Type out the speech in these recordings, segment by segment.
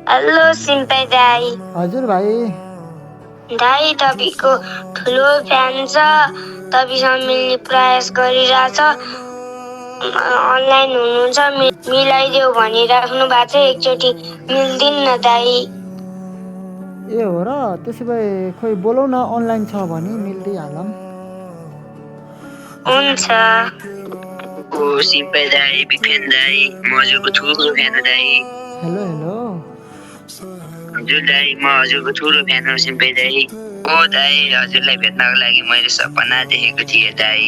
Hello सिम्पे दाई। हजुर भाइ। दाई तपाईँको ठुलो फ्यान छ, तपाईँसँग मिल्ने प्रयास गरिरहेछ। अनलाइन हुनुहुन्छ, मिलाइदेऊ भनिराख्नु भएको छ, एकचोटि मिल्दिन्न दाई। ए हो र, त्यसो भए खोइ बोलाउ न, अनलाइन छ भने मिल्दिहालौँ। हुन्छ। ओ सिम्पे दाई, बिपिन दाई, म हजुरको ठुलो फ्यान हो दाई। Hello hello. हजुर दाई, म हजुरको ठुलो फ्यान हो सिम्पे दाई। ओ दाई, हजुरलाई भेट्नको लागि मैले सपना देखेको थिएँ दाई।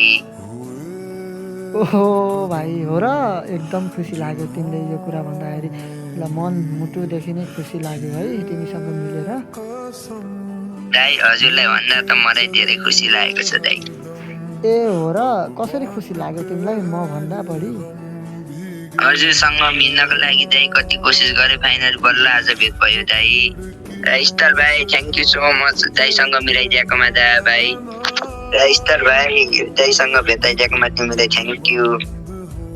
ओहो भाइ हो र, एकदम खुसी लाग्यो तिमीले यो कुरा भन्दाखेरि। ल मन मुटुदेखि नै खुसी लाग्यो है तिमीसँग मिलेर। दाई हजुरलाई भन्दा त मलाई धेरै खुसी लागेको छ दाई। ए हो र, कसरी खुसी लाग्यो तिमीलाई म भन्दा बढी? हजुरसँग मिल्नको लागि दाई कति कोसिस गरे, फाइनल बल्ल आज भेट भयो दाई। स्टार भाइ, थ्याङ्क यू सो मच दाईसँग मिलाइदिएकोमा भाइ। स्टार भाइ, दाईसँग भेटाइदिएकोमा तिमीलाई थ्याङ्क यू।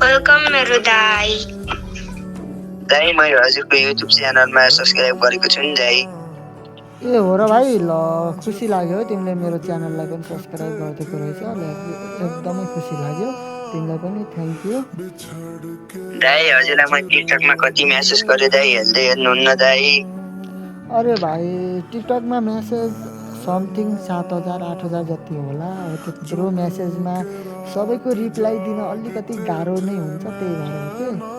वेलकम मेरो दाई। दाई मैले हजुरको युट्युब च्यानलमा सब्सक्राइब गरेको छु नि दाई। ए हो र भाइ, ल खुसी लाग्यो है तिमीले मेरो च्यानललाई पनि सब्सक्राइब गरिदिएको रहेछ। एकदमै खुसी लाग्यो, तिमीलाई पनि थ्याङ्क यू। दाई हजुरलाई म टिकटकमा कति म्यासेज गरेँ दाई, हेर्दै हेर्नुहुन्न दाई। अरे भाइ, टिकटकमा म्यासेज समथिङ 7,000 8,000 जति होला। हो त्यत्रो म्यासेजमा सबैको रिप्लाई दिन अलिकति गाह्रो नै हुन्छ, त्यही भएर हो कि।